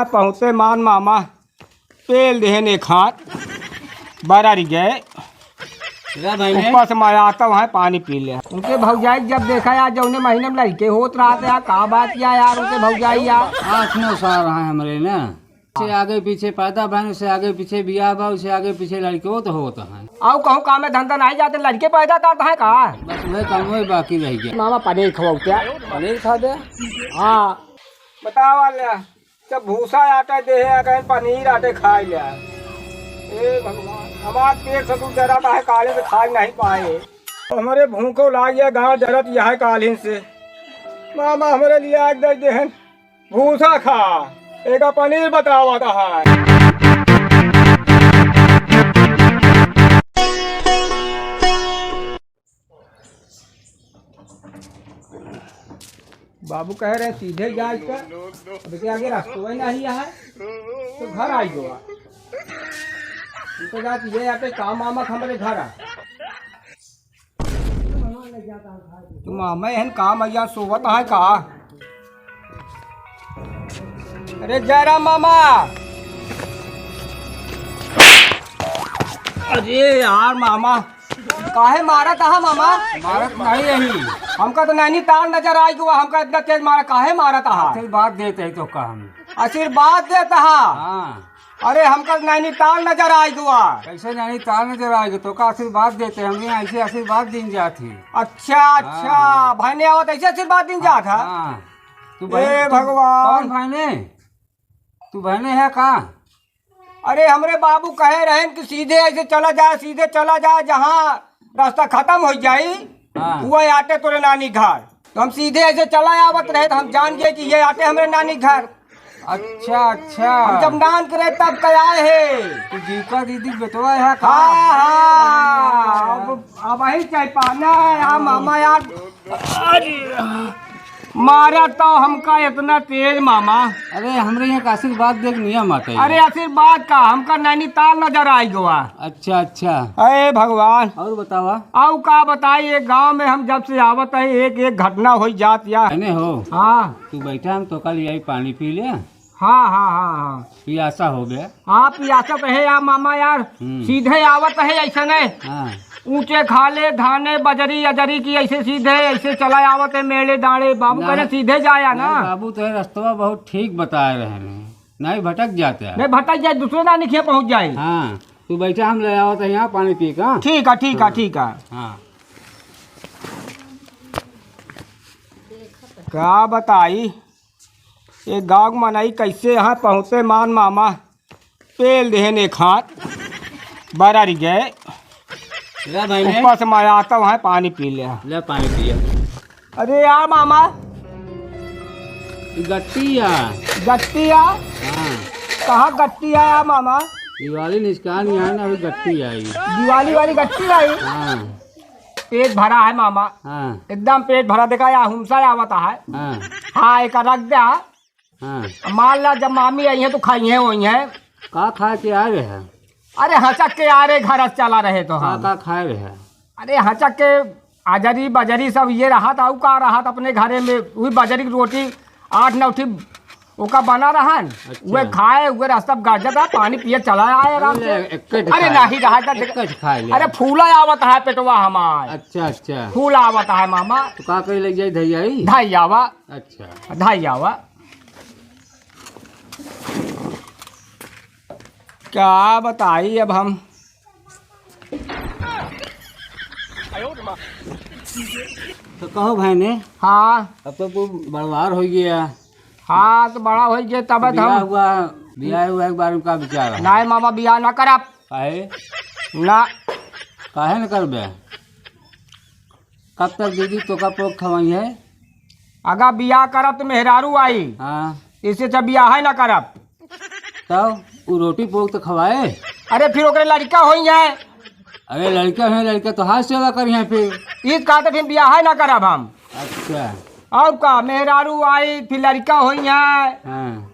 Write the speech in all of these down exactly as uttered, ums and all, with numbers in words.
पहुँचे मान मामा, पेल देहन एक हाथ, बरर गए। ला भाई ने। ऊपर से मैं आता हूँ, पानी पी ले। उनके भौजाई जब देखा यार, जौने महीने में लड़के होत रहते यार, का बात किया यार, उनके भौजाई यार। आठ नौ साल रहा है हमरे ना। से आगे पीछे पैदा भैन, उससे आगे पीछे बियाह बा, उससे आगे पीछे लड़के होत होत हैं। आउ कहूँ काम में धंधा नहीं जाते, लड़के पैदा करता है का? बस वही काम वही बाकी रह गया। मामा पनीर खवाओ क्या? पनीर खा दे। हाँ। बताओ वाले, जब भूसा आटा दे है, कहीं पनीर आटे खाए ले। ए भगवान, हमार पेट से तू जरा काहे काले से खाए नहीं पाए। हमरे भूखो लाग गया, गाँव जरत यह कालिन से। मामा हमरे लिए आग दे देहन, भूसा खा, एका पनीर बतावा कहाँ है। बाबू कह रहे सीधे जाए का, अब के आगे रास्ता ही नहीं है, तो घर आई गवा। तो जाती है यहाँ पे काम मामा हमरे घर आ। तो मामा एहन काम अइया सोवत है का? अरे जयराम मामा। अरे यार मामा, काहे मारत आहा मामा? मारत नहीं रही। हमका तो नैनीताल नजर आई गवा, हमका इतना तेज मारा, काहे मारत आहा? आशीर्वाद देते हैं तो का हम। आशीर्वाद देता हा? हाँ। अरे हमका नैनीताल नजर आई गवा। कैसे नैनीताल नजर आई गवा? तो का आशीर्वाद देते हैं, हम यहाँ ऐसे आशीर्वाद दीन जात ही। अच्छा, अच्छा। हाँ। भाई ने आवत ऐसे आशीर्वाद दीन जात हा? हाँ। तू ए भाई, तू भगवान। कौन भाई ने? तू भाई ने है का? अरे हमरे बाबू कहे रहन कि सीधे ऐसे चला जा, सीधे चला जा, जहाँ रास्ता खतम होइ जाई, हाँ। वह आटे तोरे नानी घर। तो हम सीधे ऐसे चला आवत रहे, तो हम जान गए कि ये आटे हमरे नानी घर। अच्छा, अच्छा। हम जब नान करे तब कह आए है। तू जीविका दीदी के बेटवा है का? हाँ, हाँ। अब, अब वही चाय पाना है, हाँ, मामा यार। अरे, मारा तो हमका इतना तेज मामा। अरे, हमरे यहाँ का आशीर्वाद देख नियम आते हैं। अरे, आशीर्वाद का, हमका नैनीताल नजर आई गवा। अच्छा, अच्छा। अरे भगवान। और बतावा। आउ का बताई, ये गांव में हम जब से आवत है, एक, एक घटना होई जात या। अने हो। हाँ। तू बैठा, हम तो कल यही पानी पी ले। हाँ, हाँ, हाँ, हाँ। पियासा हो गया। हाँ, पियासा तो है यार मामा यार, हम्म। सीधे आवत है ऐसे ने। हाँ। ऊंचे खाले, धाने, बजरी, अजरी की ऐसे सीधे, ऐसे चला आवत है मेड़े डांड़े। बाबू ना, कहने सीधे जाया ना। नहीं, बाबू तो ये रस्तवा बहुत ठीक बताए रहे हैं, नहीं भटक जाते हैं। नहीं भटक जाए, दूसरे ना निखे पहुंच जाए। हाँ, तू बैठा, हम ले आवत है यहाँ पानी पी का। ठीक है, ठीक है, हाँ। ठीक है। हाँ। का बताई, ये गाँव के मनई कैसे यहाँ पहुँचे मान मामा, पेल देहन एक हाथ, बरर गए। ले भाई ने। ऊपर से मैं आता हूँ, पानी पी ले। ले पानी पिया। अरे यार मामा। ई गट्टी या। गट्टी या? हाँ। कहाँ गट्टी या यार मामा? दिवाली निस्कान यहाँ ना, अभी गट्टी आई। दिवाली वाली गट्टी आई? हाँ। पेट भरा है मामा। हाँ। एकदम पेट भरा, देखा या हुमसा आवत है। हाँ। हाँ, एक रख दे। हाँ। मान ला जब मामी आई है तो खाई है वही है। का खा के आ रहे हैं? अरे हचक के आ रहे, घर से चला रहे तो का, हम। का खाए रहे हैं? अरे हचक के अजरी बजरी सब ये रहा था, उ का रहा था अपने घरे में, वही बजरी की रोटी आठ नौ ठी ओका बना रहा न, अच्छा। वे खाए, वे रास्ता में गाजत रहा, पानी पिए चला आए आराम अरे से। एक, एक अरे खाए। नहीं रहा था, एक खाए ले। अरे फूला आवत है पेटवा हमार। अच्छा, अच्छा। फूला आवत है मामा। तो का कही लग जाए धैया ही? धैयावा। अच्छा। धैयावा। का बताई अब हम। तो कहो भाई ने। हाँ। अब तो तू बड़वार हो गया। हाँ, तो बड़ा हो गया तब तो बियाह हम हुआ, बियाह हुआ एक बार उनका विचार है। नहीं मामा, बियाह ना करब। काहे? ना। काहे न करबे? कब तक दीदी तोका पोक खवाई है? अगर बियाह करब तो मेहरारू आई। हाँ। इसे जब बियाह है ना करब। तब उ रोटी पोक तो खवाए। अरे फिर ओकरे लड़का होई है। अरे लड़का है, लड़का तो हाथ सेवा करी है फिर। ई कहते फिर बियाह है ना करब हम। अच्छा। और का, मेहरारू आई फिर लड़का होई है। हाँ।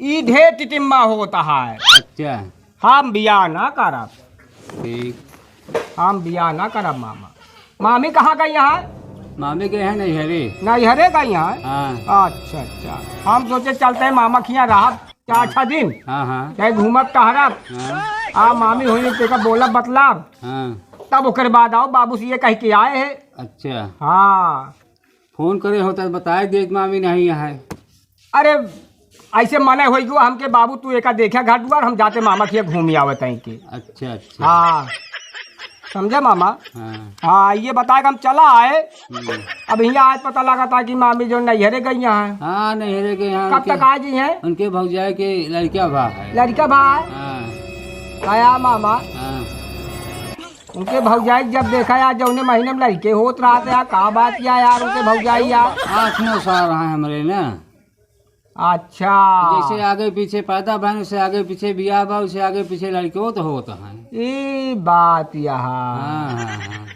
ई ढेर टिटिम्मा होता है। अच्छा। हम बियाह ना करब। ठीक। हम बियाह ना करब मामा। मामी कहाँ गई है? मामी गए हैं नैहरे। नैहरे गई है? हाँ। अच्छा, अच्छा। हम सोचे चलते हैं मामा के यहाँ रहब। चार छह दिन। हाँ, हाँ। चाहे घूमब टहरब। हाँ। आ मामी होई तेका बोलब बतलाब। हाँ। तब ओकर बाद आओ बाबू से ये कह के आए हैं। अच्छा। हाँ। फोन करे होता तो बताए देत मामी नहीं है। अरे ऐसे मने होई गयो हमके बाबू तू एका देखा घर दुआर हम जाते मामा के घूम आवत हैं के। अच्छा, अच्छा। हाँ। समझे मामा? हाँ। हाँ, ये बताए कि हम चला आए। हम्म। अब यहाँ आज पता लगा था कि मामी जो नैहरे गई हैं। हाँ, नैहरे गई हैं। कब उनके, तक आ गई हैं? उनके भौजाई के लड़का भा है। लड़का भा है? हाँ। आया मामा। हाँ। उनके भौजाई जब देखा यार, जौने महीने में लड़के होत रहा था यार, का बात किया यार, उनके भौजाई यार? आठ नौ साल रहा है हमरे ना। अच्छा। जैसे आगे पीछे पैदा भन, उससे आगे पीछे बियाह बा, उससे आगे पीछे लड़के होत हैं। ई बात यहाँ। हाँ, हाँ, हाँ।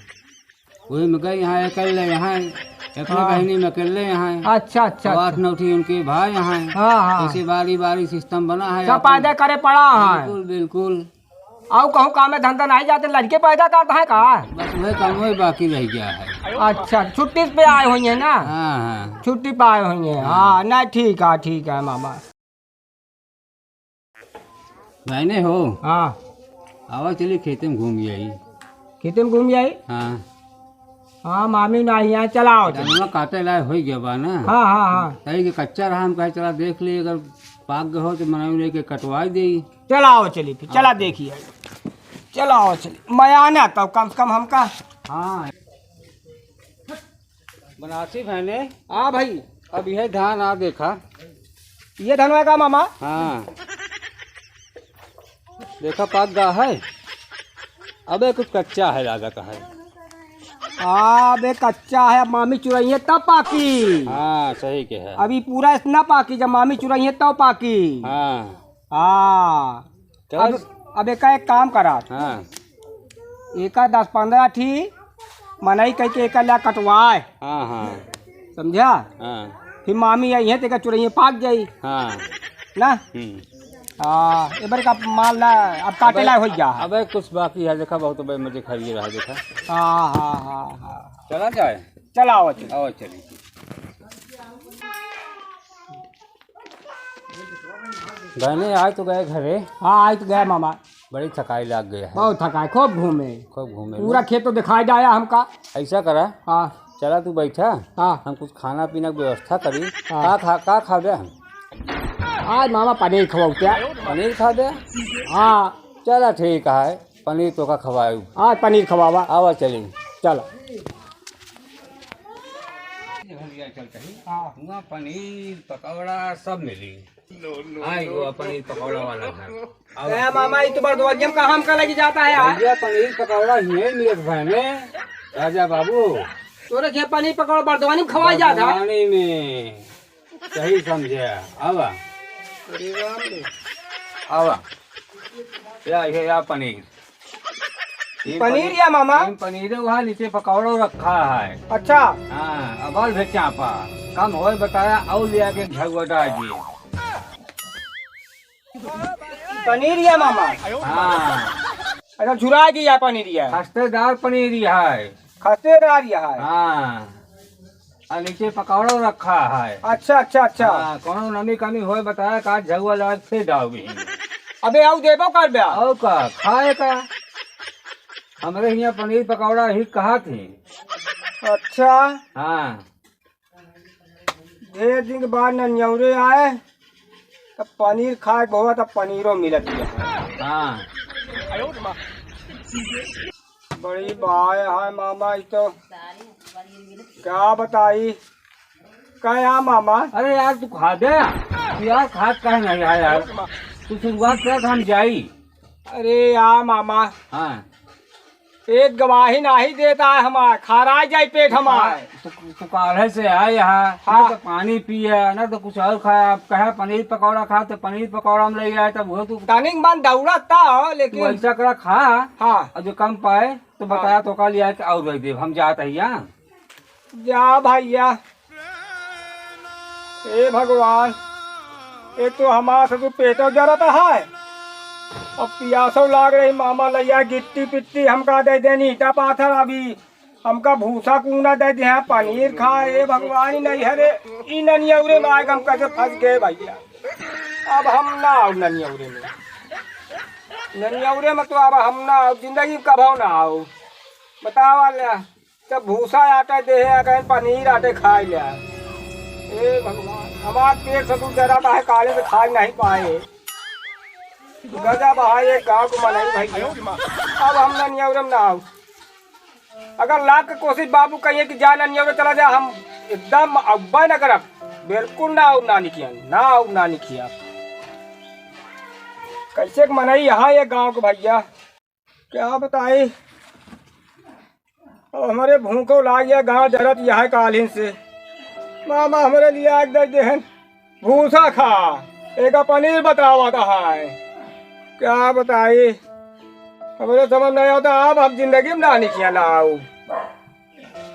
वही में गए यहाँ अकेले यहाँ, अपने हाँ। बहनी में अकेले यहाँ। अच्छा, अच्छा, अब आठ अच्छा। नौ ठी उनके भाई यहाँ। हाँ, हाँ। ऐसे बारी बारी सिस्टम बना है सब अपन। पैदा करे पड़ा है। बिल्कुल, बिल्कुल। अउ कहूँ काम में धंधा नहीं जाते, लड़के पैदा करता है का? बस वही काम वही बाकी रह गया है। अच्छा, छुट्टी पे आए हुई हैं ना? हाँ, हाँ। छुट्टी पे आए हुई हैं। हाँ। हाँ, नहीं, ठीक है, ठीक है मामा। बहने हो? हाँ। आवा चली खेते में घूम आई। खेते में घूम आई? हाँ। हाँ, मामी ना आई है, चला आओ चली। धनवा काटे लायक होई गया बा ना? हाँ, हाँ, हाँ। तई के कच्चा रहा, हम कहे चला देख ली, अगर पाक गए हो तो मनई लेके कटवाई देई। चला आओ चली फिर, चला आओ। देखिए। चला आओ चली। मैं आना तब कम से कम हमका। हाँ। बनारसी बहने। हाँ भाई। अब यह धान आ देखा। ये धनवा का मामा? हाँ। देखा पाक गा है। अबे कुछ कच्चा है लागत है। हाँ, अबे कच्चा है, अब मामी चुरइहे तब पाकी। हाँ, सही के है। अभी पूरा इतना पाकी, जब मामी चुरइहे तब पाकी। हाँ। हाँ। चल। अब, अब एका एक काम करा। हाँ। एका दस पन्द्रह ठी मनई कह के एका ला कटवाए। हाँ, हाँ। समझा? हाँ। फिर मामी आई है तो एका चुरइहे पाक जाई। हाँ। ना? हम्म। हाँ, ए बार का माल ला, अब काटे अबे, ला हो गया है। अबे कुछ बाकी है, देखा बहुत बे मजे खा लिए रहा, देखा। हाँ, हाँ, हाँ, हाँ। चला जाए? चला आओ, चलो। आओ, चलिए। बहने, आज तो गए घरे। हाँ, आज तो गए मामा। बड़ी थकाई लाग गया है। बहुत थकाई, खूब घूमे। खूब घूमे पूरा ना? खेत तो दिखाई जाया हमका। ऐसा करा। हाँ। चला तू बैठा। हाँ। हम कुछ खाना पीना की व्यवस्था करी। हाँ। का खा, का खाबे हम? आज मामा पनीर खवाऊ क्या? पनीर खाबे? हाँ। चला ठीक है, पनीर तोका खवाऊ। आज पनीर खवावा। आवा चली। चला। हाँ। हुआ पनीर पकौड़ा सब मिली। आई हुआ पनीर पकौड़ा वाला घर। अब ए मामा, ई तो बरदवानिया में कहाँ हमका लगी जाता है यार? भैया, पनीर पकौड़ा यहीं मिलत बहने, राजा बाबू। तोरे के पनीर पकौड़ा बरदवानी में खवाई जाता है? बरदवानी में। सही समझे। आवा। अरे राम रे। आवा। या, ये या पनीर। ये पनीर पनीर, या मामा? ये पनीर वहाँ नीचे पकौड़ो रखा है। अच्छा। हाँ, अब और भी चापा। कम होए बताया और ले आके झगुआ डाल दिए। पनीर या मामा? हाँ। अच्छा, झुरा गया पनीर या। खस्तेदार पनीर या है। खस्तेदार या है। हाँ। आ नीचे पकौड़ो रखा है। अच्छा, अच्छा, अच्छा। हाँ, कोनो नमी कमी होए बताया का झगुआ लाग फिर डाल भी। अबे आऊ देबो कर बे। और का, खाए का। हमरे हियाँ पनीर पकौड़ा ही कहा थी। अच्छा। हाँ। ढेर दिन के बाद ननियौरे आए, तब पनीर खाए के हुआ, तब पनीरो मिलत है। हाँ। बड़ी बाय है मामा, ई तो क्या बताई। क्या मामा? अरे यार, तू खा दे यार, खात काहे नहीं है यार? तू शुरुआत कर, हम जाई। अरे यार मामा। हाँ। पेट गवाही नाही देता है हमार, खराई जाई पेट हमार। तो, तो काल्हे से आए यहाँ, हाँ। ना तो पानी पिए, ना तो कुछ और खाए। आप कहे पनीर पकौड़ा खा, तो पनीर पकौड़ा हम ले आए, तब वो तू तनिक मन दौड़त था, तू लेकिन ऐसा करा खा, हाँ। और जो कम पाए, तो हाँ। बताया तो का लिया के और दे देब, हम जात है यहाँ। जा भैया, ए भगवान, एक तो हमार से तू पेटो जरत है, अब पियासो लाग रही, मामा लैया गिट्टी पिट्टी हमका दे देनी, ईटा पाथर, अभी हमका भूसा कूना दे दे, पनीर खा, ए भगवान, ई नहीं है रे, ई ननियौरे में आए, हम कैसे फंस गए भैया। अब हम ना आउब ननियौरे में। ननियौरे में तो अब हम ना आउब, जिंदगी में कभौ ना आउब। बतावा ले, जब भूसा आटा देहे, अगर पनीर आटे खाइ ले। ए भगवान, हमार पेट से दूध जरा बाहे, काले से खाइ नहीं पाए। गजब है ये गाँव के मनई भैया। अब हम ननियौरे में ना आउब। अगर लाख के कोशिश बाबू कहिए कि जा ननियौरे चला जा, हम एकदम अब्बे न करब, बिल्कुल ना आउब नानी किया, ना आउब नानी किया। कैसे के मनई यहाँ ये गाँव के भैया, क्या बताई। अब हमरे भूखो लाग गया, गाँव जरत यहाँ कालिन से। मामा हमरे लिए आग दे देहन, भूसा खा, एका पनीर बतावत है। क्या बताई, हमरे समझ नहीं आवत, अब हम जिंदगी में नानी किया ना आउब,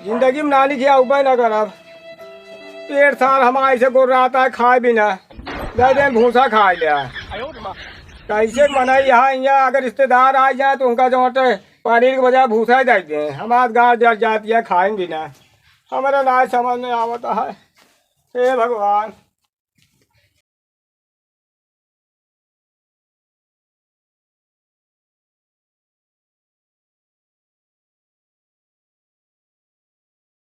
जिंदगी में नानी किया उबे ना करब। पेट सार हमार ऐसे गुर्रात है, खाए बिना, दे देन भूसा खाइ ले। कैसे मनई यहाँ, यहाँ अगर रिश्तेदार आ जाए तो उनका जो है पनीर के बजाय भूसा ही दे दें। हमार गाँव जर जाती है, खाए बिना। हमरा ना समझ में आवत है। हे भगवान,